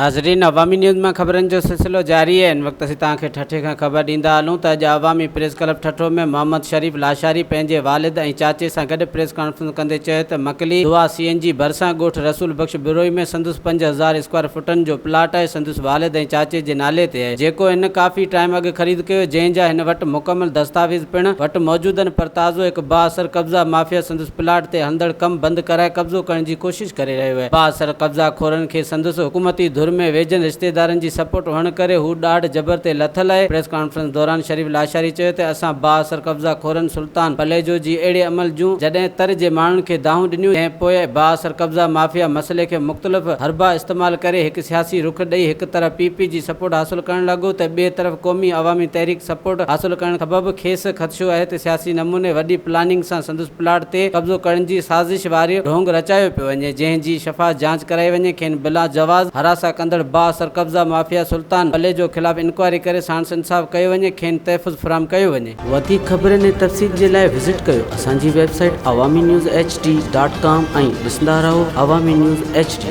ناظرين عوامي نيوز مان خبرن جو سلسلو جاري آهي هن وقت اسين توهان کي ٺٽي کان خبر ڏيندا هلون ته اڄ عوامي پريس ڪلب ٺٽو ۾ محمد شريف لاشاري پنهنجي والد ۽ چاچي سان گڏ پريس ڪانفرنس ڪندي چيو ته مڪلي دعا سي اين جي ڀرسان ڳوٺ رسول بخش بروهي ۾ سندس 5000 اسڪوائر فٽن جو پلاٽ آهي سندس والد ۽ چاچي جي نالي تي آهي جيڪو هن ڪافي ٽائيم اڳ خريد ڪيو جنهن جا هن وٽ مڪمل دستاويز پڻ وٽ موجود آهن پر تازو هڪ بااثر قبضا مافيا سندس پلاٽ تي هلندڙ ڪم بند ڪرائي قبضو ڪرڻ جي ڪوشش ڪري رهيو آهي. بااثر قبضا خورن کي سندس حڪومتي ڌر ۾ ويجهن رشتيدارن جي سپورٽ هئڻ ڪري هو ڏاڍ جبر تي لٿل آهي. پريس ڪانفرنس دوران شريف لاشاري چيو ته اسان بااثر قبضا خورن سلطان پليجو جي اهڙي عمل جون جڏهن تر جي ماڻهن کي دانهون ڏنيون جنهن پوء بااثر قبضا مافيا مسئلي کي مختلف حربا استعمال ڪري هڪ سياسي رخ ڏئي هڪ طرف پي پي جي سپورٽ حاصل ڪرڻ لڳو ته ٻئي طرف قومي عوامي تحريڪ سپورٽ حاصل ڪرڻ سبب کيس خدشو آهي ته سياسي نموني وڏي پلاننگ سان سندس پلاٽ تي قبضو ڪرڻ جي سازش واري ڍونگ رچايو پيو وڃي، جنهن جي شفاف جاچ ڪرائي وڃي، کين بلا جواز هراسان ڪندڙ بااثر قبضا مافيا سلطان پليجو خلاف انڪوائري ڪري ساڻس انصاف ڪيو وڃي، کين تحفظ فراهم ڪيو وڃي. وڌيڪ خبرن ۽ تفصيل جي لاء وزٽ ڪيو اسان جي website Awami news H D dot com ۽ ڏسندا رهو عوامي نيوز ايڇ ڊي.